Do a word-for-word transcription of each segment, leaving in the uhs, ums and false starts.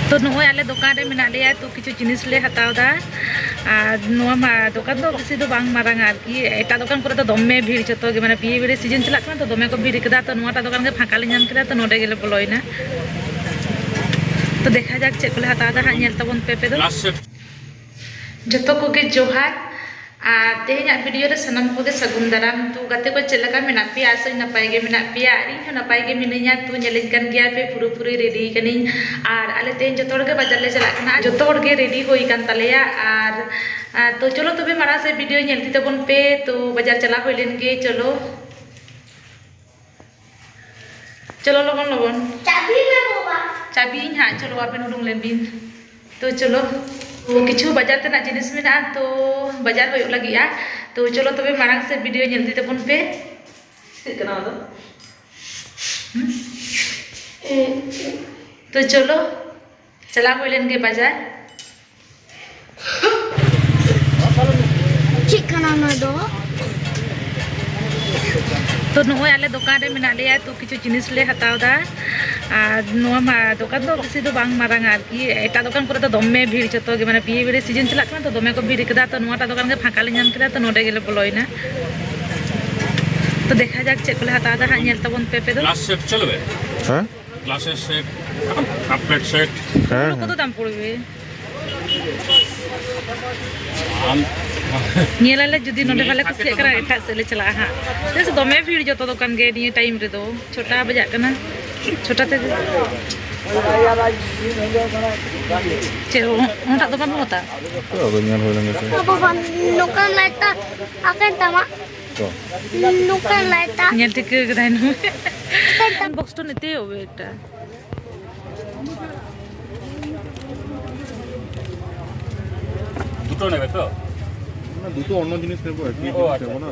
ᱛᱚ, ᱱᱚᱜᱼᱚᱭ ᱟᱞᱮ ᱫᱚᱠᱟᱱ ᱨᱮ ᱢᱮᱱᱟᱜ ᱞᱮᱭᱟ, ᱛᱚ ᱠᱤᱪᱷᱩ ᱡᱤᱱᱤᱥ ᱞᱮ ᱦᱟᱛᱟᱣ ᱮᱫᱟ᱾ ᱟᱨ ᱱᱚᱣᱟ ᱢᱟ ᱫᱚᱠᱟᱱ ᱫᱚ ᱵᱮᱥᱤ ᱫᱚ ᱵᱟᱝ ᱢᱟᱨᱟᱝᱟ ᱟᱨᱠᱤ, ᱮᱴᱟᱜ ᱫᱚᱠᱟᱱ ᱠᱚᱨᱮ ᱫᱚ ᱫᱚᱢᱮ ᱵᱷᱤᱲ, ᱡᱚᱛᱚ ᱜᱮ ᱢᱟᱱᱮ ᱵᱤᱭᱮ ᱵᱟᱹᱲᱤ ᱥᱤᱡᱤᱱ ᱪᱟᱞᱟᱜ ᱠᱟᱱᱟ, ᱛᱚ ᱫᱚᱢᱮ ᱠᱚ ᱵᱷᱤᱲ ᱠᱮᱫᱟ᱾ ᱛᱚ ᱱᱚᱣᱟᱴᱟᱜ ᱫᱚᱠᱟᱱ ᱜᱮ ᱯᱷᱟᱸᱠᱟ ᱞᱮ ᱧᱟᱢ ᱠᱮᱫᱟ, ᱛᱚ ᱱᱚᱰᱮ ᱜᱮᱞᱮ ᱵᱚᱞᱚᱭᱮᱱᱟ᱾ ᱛᱚ ᱫᱮᱠᱷᱟ ᱡᱟᱠ ᱪᱮᱫ ᱠᱚᱞᱮ ᱦᱟᱛᱟᱣ ᱮᱫᱟ ᱦᱟᱸᱜ, ᱧᱮᱞ ᱛᱟᱵᱚᱱ ᱯᱮ ᱟᱯᱮ ᱫᱚ᱾ Last set. ᱡᱚᱛᱚ ᱠᱚᱜᱮ ᱡᱚᱦᱟᱨ᱾ ᱟᱨ ᱛᱮᱦᱮᱧᱟᱜ ᱵᱷᱤᱰᱤᱭᱳ ᱨᱮ ᱥᱟᱱᱟᱢ ᱠᱚᱜᱮ ᱥᱟᱹᱜᱩᱱ ᱫᱟᱨᱟᱢ᱾ ᱛᱚ ᱜᱟᱛᱮ ᱠᱚ, ᱪᱮᱫ ᱞᱮᱠᱟ ᱢᱮᱱᱟᱜ ᱯᱮᱭᱟ? ᱟᱥᱟᱧ ᱱᱟᱯᱟᱭ ᱜᱮ ᱢᱮᱱᱟᱜ ᱯᱮᱭᱟ, ᱟᱨ ᱤᱧ ᱦᱚᱸ ᱱᱟᱯᱟᱭ ᱜᱮ ᱢᱤᱱᱟᱹᱧᱟ᱾ ᱛᱚ ᱧᱮᱞᱮᱧ ᱠᱟᱱ ᱜᱮᱭᱟ ᱯᱮ, ᱯᱩᱨᱟᱹᱯᱩᱨᱤ ᱨᱮᱰᱤ ᱠᱟᱹᱱᱟᱹᱧ᱾ ᱟᱨ ᱟᱞᱮ ᱛᱮᱦᱮᱧ ᱡᱚᱛᱚ ᱦᱚᱲ ᱜᱮ ᱵᱟᱡᱟᱨ ᱞᱮ ᱪᱟᱞᱟᱜ ᱠᱟᱱᱟ, ᱡᱚᱛᱚ ᱦᱚᱲ ᱜᱮ ᱨᱮᱰᱤ ᱦᱩᱭ ᱠᱟᱱ ᱛᱟᱞᱮᱭᱟ᱾ ᱟᱨ, ᱟᱨ ᱛᱚ ᱪᱚᱞᱚ ᱛᱚᱵᱮ ᱢᱟᱲᱟᱝ ᱥᱮᱫ ᱵᱷᱤᱰᱤᱭᱳ ᱧᱮᱞ ᱤᱫᱤ ᱛᱟᱵᱚᱱ ᱯᱮ᱾ ᱛᱚ ᱵᱟᱡᱟᱨ ᱪᱟᱞᱟᱣ ᱦᱩᱭ ᱞᱮᱱ ᱜᱮ, ᱪᱚᱞᱚ᱾ ᱪᱚᱞᱚ ᱞᱚᱜᱚᱱ ᱞᱚᱜᱚᱱ᱾ ᱪᱟᱵᱤ ᱢᱮ ᱵᱟᱵᱟ᱾ ᱪᱟᱵᱤᱭᱟᱹᱧ ᱦᱟᱸᱜ, ᱪᱚᱞᱚ ᱟᱵᱮᱱ ᱩᱰᱩᱝ ᱞᱮᱱ ᱵᱤᱱ᱾ ᱛᱚ ᱪᱚᱞᱚ, ᱛᱚ ᱠᱤᱪᱷᱩ ᱵᱟᱡᱟᱨ ᱛᱮᱱᱟᱜ ᱡᱤᱱᱤᱥ ᱢᱮᱱᱟᱜᱼᱟ, ᱛᱚ ᱵᱟᱡᱟᱨ ᱦᱩᱭᱩᱜ ᱞᱟᱹᱜᱤᱫᱼᱟ᱾ ᱛᱚ ᱪᱚᱞᱚ ᱛᱚᱵᱮ ᱢᱟᱲᱟᱝ ᱥᱮᱫ ᱵᱷᱤᱰᱤᱭᱳ ᱧᱮᱞ ᱤᱫᱤ ᱛᱟᱵᱚᱱ ᱯᱮ᱾ ᱪᱤᱠᱟᱹᱜ ᱠᱟᱱᱟ ᱚᱱᱟ ᱫᱚ? ᱦᱩᱸ? ᱛᱚ ᱪᱚᱞᱚ, ᱪᱟᱞᱟᱣ ᱦᱩᱭ ᱞᱮᱱ ᱜᱮ ᱵᱟᱡᱟᱨ᱾ ᱪᱮᱫ ᱠᱟᱱᱟ ᱚᱱᱟ ᱫᱚ? ᱛᱚ ᱱᱚᱜᱼᱚᱭ ᱟᱞᱮ ᱫᱚᱠᱟᱱ ᱨᱮ ᱢᱮᱱᱟᱜ ᱞᱮᱭᱟ, ᱛᱚ ᱠᱤᱪᱷᱩ ᱡᱤᱱᱤᱥ ᱞᱮ ᱦᱟᱛᱟᱣ ᱮᱫᱟ᱾ ᱟᱨ ᱱᱚᱣᱟ ᱢᱟ ᱫᱚᱠᱟᱱ ᱫᱚ ᱵᱮᱥᱤ ᱫᱚ ᱵᱟᱝ ᱢᱟᱨᱟᱝᱟ ᱟᱨᱠᱤ, ᱮᱴᱟᱜ ᱫᱚᱠᱟᱱ ᱠᱚᱨᱮ ᱫᱚ ᱫᱚᱢᱮ ᱵᱷᱤᱲ, ᱡᱚᱛᱚ ᱜᱮ ᱢᱟᱱᱮ ᱵᱤᱭᱮ ᱵᱟᱹᱲᱤ ᱥᱤᱡᱤᱱ ᱪᱟᱞᱟᱜ ᱠᱟᱱᱟ, ᱛᱚ ᱫᱚᱢᱮ ᱠᱚ ᱵᱷᱤᱲ ᱠᱟᱫᱟ᱾ ᱛᱚ ᱱᱚᱣᱟᱴᱟᱜ ᱫᱚᱠᱟᱱ ᱜᱮ ᱯᱷᱟᱸᱠᱟ ᱞᱮ ᱧᱟᱢ ᱠᱮᱫᱟ, ᱛᱚ ᱱᱚᱰᱮ ᱜᱮᱞᱮ ᱵᱚᱞᱚᱭᱮᱱᱟ᱾ ᱛᱚ ᱫᱮᱠᱷᱟ ᱡᱟᱠ ᱪᱮᱫ ᱠᱚᱞᱮ ᱦᱟᱛᱟᱣ ᱮᱫᱟ ᱦᱟᱸᱜ, ᱧᱮᱞ ᱛᱟᱵᱚᱱ ᱯᱮ ᱟᱯᱮ ᱫᱚ᱾ ᱞᱟᱥᱴ ᱥᱮᱴ ᱪᱚᱞᱚ ᱵᱮ᱾ ᱦᱮᱸ? ᱜᱞᱟᱥᱮᱥ ᱥᱮᱴ, ᱦᱟᱯ ᱯᱞᱮᱴ ᱥᱮᱴ᱾ ᱦᱮᱸ, ᱦᱮᱸ᱾ ᱠᱚᱫᱚ ᱫᱟᱢ ᱯᱚᱲᱵᱮ᱾ ᱟᱢ ᱧᱮᱞᱟᱞᱮ ᱡᱩᱫᱤ ᱱᱚᱰᱮ ᱵᱟᱞᱮ ᱠᱩᱥᱤᱭᱟᱜ ᱠᱟᱱᱟ, ᱮᱴᱟᱜ ᱥᱮᱫ ᱞᱮ ᱪᱟᱞᱟᱜᱼᱟ ᱦᱟᱸᱜ᱾ ᱪᱮᱫᱟᱜ ᱥᱮ ᱫᱚᱢᱮ ᱵᱷᱤᱲ ᱡᱚᱛᱚ ᱫᱚᱠᱟᱱ ᱜᱮ ᱱᱤᱭᱟᱹ ᱴᱟᱭᱤᱢ ᱨᱮᱫᱚ᱾ ᱪᱷᱚᱴᱟ ᱵᱟᱡᱟᱜ ᱠᱟᱱᱟ, ᱪᱷᱚᱴᱟ ᱛᱮ᱾ ᱪᱮᱫ, ᱚᱱᱟᱴᱟᱜ ᱫᱚᱠᱟᱱ ᱵᱚᱱ ᱦᱟᱛᱟᱣᱟ? ᱟᱫᱚ ᱧᱮᱞ ᱦᱩᱭ ᱞᱮᱱ ᱜᱮ ᱥᱮ᱾ ᱵᱟᱵᱟ, ᱱᱚᱝᱠᱟᱱ ᱞᱟᱭᱤᱴ ᱟᱠᱟᱱ ᱛᱟᱢᱟ᱾ ᱛᱚ᱾ ᱱᱚᱝᱠᱟᱱ ᱞᱟᱭᱤᱴ᱾ ᱧᱮᱞ ᱴᱷᱤᱠᱟᱹ ᱠᱟᱫᱟᱭ ᱱᱩᱭ᱾ ᱵᱚᱠᱥ ᱴᱚ ᱱᱤᱛᱮ ᱦᱚᱵᱮ ᱮᱠᱴᱟ᱾ দুটো নেবে তো? না, দুটো অন্য জিনিস নেবো, একই ও, জিনিস আচ্ছা। নেবো না।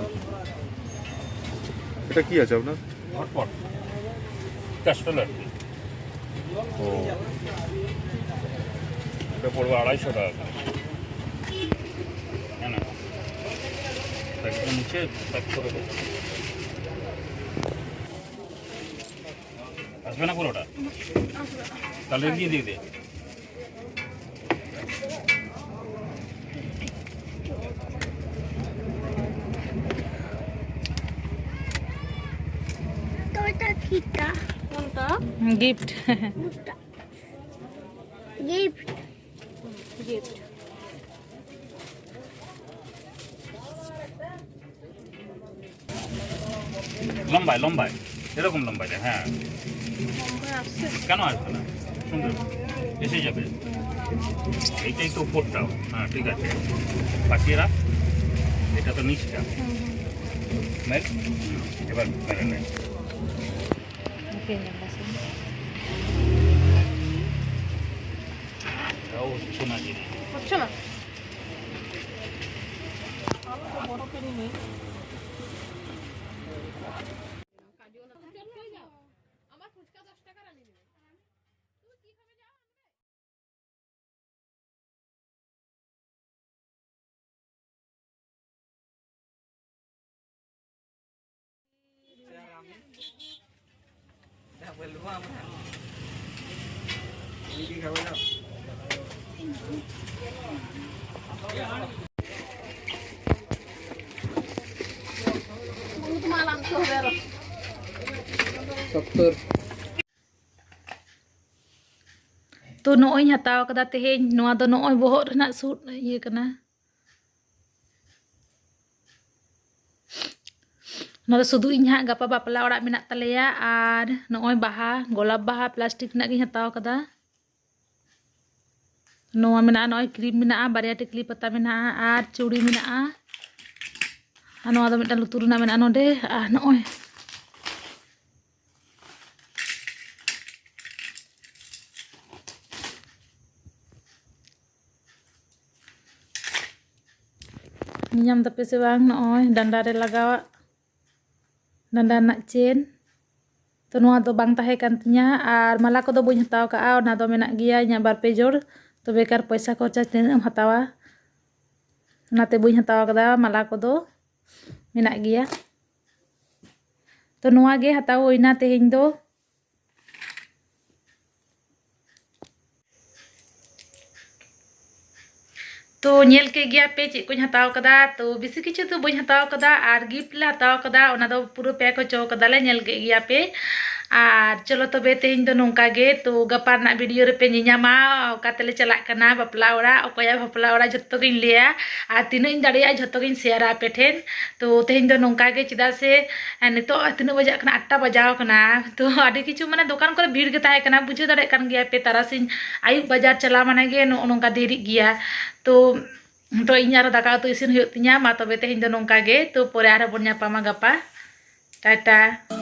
এটা কি আছে আপনার? হটপট। ক্যাস্টল আর কি। ও। এটা পড়বে আড়াইশো টাকা করে। না, না। একদম নিচে প্যাক করে দেবো। আসবে না পুরোটা? তাহলে এমনি দিয়ে দে। ᱜᱤᱯᱷᱴ᱾ ᱜᱤᱯᱷᱴ᱾ ᱜᱤᱯᱷᱴ᱾ লম্বায়, লম্বায়, এরকম লম্বায় দেয়, হ্যাঁ। লম্বায় আসছে। কেন আসবে না? সুন্দর। এসে যাবে। এইটাই তো উপরটাও। হ্যাঁ, ঠিক আছে। বাকি এরা, এটা তো নিচটা। হুম, হুম। মেল? হুম, এবার মেলে নেয়। ওকে, মেলে আসুন। এটাও হচ্ছে না যে। হচ্ছে না? আমার তো বড় পেরি নেই। ᱛᱚ ᱱᱚᱜᱼᱚᱭ ᱤᱧ ᱦᱟᱛᱟᱣ ᱠᱟᱫᱟ ᱛᱮᱦᱮᱧ, ᱱᱚᱣᱟ ᱫᱚ ᱱᱚᱜᱼᱚᱭ ᱵᱚᱦᱚᱜ ᱨᱮᱱᱟᱜ ᱥᱩᱫ ᱤᱭᱟᱹ ᱠᱟᱱᱟ᱾ ᱱᱚᱣᱟ ᱫᱚ ᱥᱩᱫᱷᱩ ᱤᱧ ᱦᱟᱸᱜ ᱜᱟᱯᱟ ᱵᱟᱯᱞᱟ ᱚᱲᱟᱜ ᱢᱮᱱᱟᱜ ᱛᱟᱞᱮᱭᱟ, ᱟᱨ ᱱᱚᱜᱼᱚᱭ ᱵᱟᱦᱟ, ᱜᱳᱞᱟᱯ ᱵᱟᱦᱟ ᱯᱞᱟᱥᱴᱤᱠ ᱨᱮᱱᱟᱜ ᱜᱤᱧ ᱦᱟᱛᱟᱣ ᱠᱟᱫᱟ᱾ ᱱᱚᱣᱟ ᱢᱮᱱᱟᱜᱼᱟ, ᱱᱚᱜᱼᱚᱭ ᱠᱨᱤᱢ ᱢᱮᱱᱟᱜᱼᱟ, ᱵᱟᱨᱭᱟ ᱴᱤᱠᱞᱤ ᱯᱟᱛᱟ ᱢᱮᱱᱟᱜᱼᱟ, ᱟᱨ ᱪᱩᱲᱤ ᱢᱮᱱᱟᱜᱼᱟ, ᱟᱨ ᱱᱚᱣᱟ ᱫᱚ ᱢᱤᱫᱴᱟᱝ ᱞᱩᱛᱩᱨ ᱨᱮᱱᱟᱜ ᱢᱮᱱᱟᱜᱼᱟ ᱱᱚᱰᱮ, ᱟᱨ ᱱᱚᱜᱼᱚᱭ ᱧᱮᱧᱟᱢ ᱫᱟᱯᱮ ᱥᱮ ᱵᱟᱝ, ᱱᱚᱜᱼᱚᱭ ᱰᱟᱸᱰᱟ ᱨᱮ ᱞᱟᱜᱟᱣᱟᱜ, ᱰᱟᱸᱰᱟ ᱨᱮᱱᱟᱜ ᱪᱮᱱ᱾ ᱛᱚ ᱱᱚᱣᱟ ᱫᱚ ᱵᱟᱝ ᱛᱟᱦᱮᱸ ᱠᱟᱱ ᱛᱤᱧᱟᱹ, ᱟᱨ ᱢᱟᱞᱟ ᱠᱚᱫᱚ ᱵᱟᱹᱧ ᱦᱟᱛᱟᱣ ᱠᱟᱜᱼᱟ, ᱚᱱᱟ ᱫᱚ ᱢᱮᱱᱟᱜ ᱜᱮᱭᱟ ᱤᱧᱟᱹᱜ ᱵᱟᱨ ᱯᱮ ᱡᱳᱲ᱾ ᱛᱚ ᱵᱮᱠᱟᱨ ᱯᱚᱭᱥᱟ ᱠᱷᱚᱨᱪᱟ ᱛᱤᱱᱟᱹᱜ ᱮᱢ ᱦᱟᱛᱟᱣᱟ, ᱚᱱᱟᱛᱮ ᱵᱟᱹᱧ ᱦᱟᱛᱟᱣ ᱠᱟᱫᱟ, ᱢᱟᱞᱟ ᱠᱚᱫᱚ ᱢᱮᱱᱟᱜ ᱜᱮᱭᱟ᱾ ᱛᱚ ᱱᱚᱣᱟ ᱜᱮ ᱦᱟᱛᱟᱣ ᱦᱩᱭᱱᱟ ᱛᱮᱦᱮᱧ ᱫᱚ᱾ ᱛᱚ ᱧᱮᱞ ᱠᱮᱫ ᱜᱮᱭᱟ ᱯᱮ ᱪᱮᱫ ᱠᱚᱧ ᱦᱟᱛᱟᱣ ᱠᱟᱫᱟ᱾ ᱛᱚ ᱵᱮᱥᱤ ᱠᱤᱪᱷᱩ ᱫᱚ ᱵᱟᱹᱧ ᱦᱟᱛᱟᱣ ᱠᱟᱫᱟ, ᱟᱨ ᱜᱤᱯᱷᱴ ᱞᱮ ᱦᱟᱛᱟᱣ ᱠᱟᱫᱟ, ᱚᱱᱟ ᱫᱚ ᱯᱩᱨᱟᱹ ᱯᱮᱠ ᱦᱚᱪᱚ ᱠᱟᱫᱟᱞᱮ, ᱧᱮᱞ ᱠᱮᱫ ᱜᱮᱭᱟ ᱯᱮ᱾ ᱟᱨ ᱪᱚᱞᱚ ᱛᱚᱵᱮ ᱛᱮᱦᱮᱧ ᱫᱚ ᱱᱚᱝᱠᱟ ᱜᱮ, ᱛᱚ ᱜᱟᱯᱟ ᱨᱮᱱᱟᱜ video ᱨᱮᱯᱮ ᱧᱮᱧᱟᱢᱟ ᱚᱠᱟ ᱛᱮᱞᱮ ᱪᱟᱞᱟᱜ ᱠᱟᱱᱟ ᱵᱟᱯᱞᱟ ᱚᱲᱟᱜ, ᱚᱠᱚᱭᱟᱜ ᱵᱟᱯᱞᱟ ᱚᱲᱟᱜ, ᱡᱷᱚᱛᱚ ᱜᱤᱧ ᱞᱟᱹᱭᱟ᱾ ᱟᱨ ᱛᱤᱱᱟᱹᱜ ᱤᱧ ᱫᱟᱲᱮᱭᱟᱜᱼᱟ ᱡᱷᱚᱛᱚ ᱜᱤᱧ share ᱟ ᱟᱯᱮ ᱴᱷᱮᱱ᱾ ᱛᱚ ᱛᱮᱦᱮᱧ ᱫᱚ ᱱᱚᱝᱠᱟ ᱜᱮ, ᱪᱮᱫᱟᱜ ᱥᱮ ᱱᱤᱛᱚᱜ ᱛᱤᱱᱟᱹᱜ ᱵᱟᱡᱟᱜ ᱠᱟᱱᱟ? ᱟᱴ ᱴᱟ ᱵᱟᱡᱟᱣ ᱠᱟᱱᱟ᱾ ᱛᱚ ᱟᱹᱰᱤ ᱠᱤᱪᱷᱩ ᱢᱟᱱᱮ ᱫᱚᱠᱟᱱ ᱠᱚᱨᱮ ᱵᱷᱤᱲ ᱜᱮ ᱛᱟᱦᱮᱸ ᱠᱟᱱᱟ, ᱵᱩᱡᱷᱟᱹᱣ ᱫᱟᱲᱮᱭᱟᱜ ᱠᱟᱱ ᱜᱮᱭᱟ ᱯᱮ, ᱛᱟᱨᱟᱥᱤᱧ ᱟᱹᱭᱩᱵ ᱵᱟᱡᱟᱨ ᱪᱟᱞᱟᱣ ᱢᱟᱱᱮ ᱜᱮ ᱱᱚᱜᱼᱚ ᱱᱚᱝᱠᱟ ᱫᱮᱨᱤᱜ ᱜᱮᱭᱟ᱾ ᱛᱚ ᱛᱚ ᱤᱧ ᱟᱨᱚ ᱫᱟᱠᱟ ᱩᱛᱩ ᱤᱥᱤᱱ ᱦᱩᱭᱩᱜ ᱛᱤᱧᱟ᱾ ᱢᱟ ᱛᱚᱵᱮ ᱛᱮᱦᱮᱧ ᱫᱚ ᱱᱚᱝᱠᱟ ᱜᱮ, ᱛᱚ ᱯᱚᱨᱮ ᱟᱨᱦᱚᱸ ᱵᱚᱱ ᱧᱟᱯᱟᱢᱟ ᱜᱟᱯᱟ᱾ ᱴᱟᱴᱟ᱾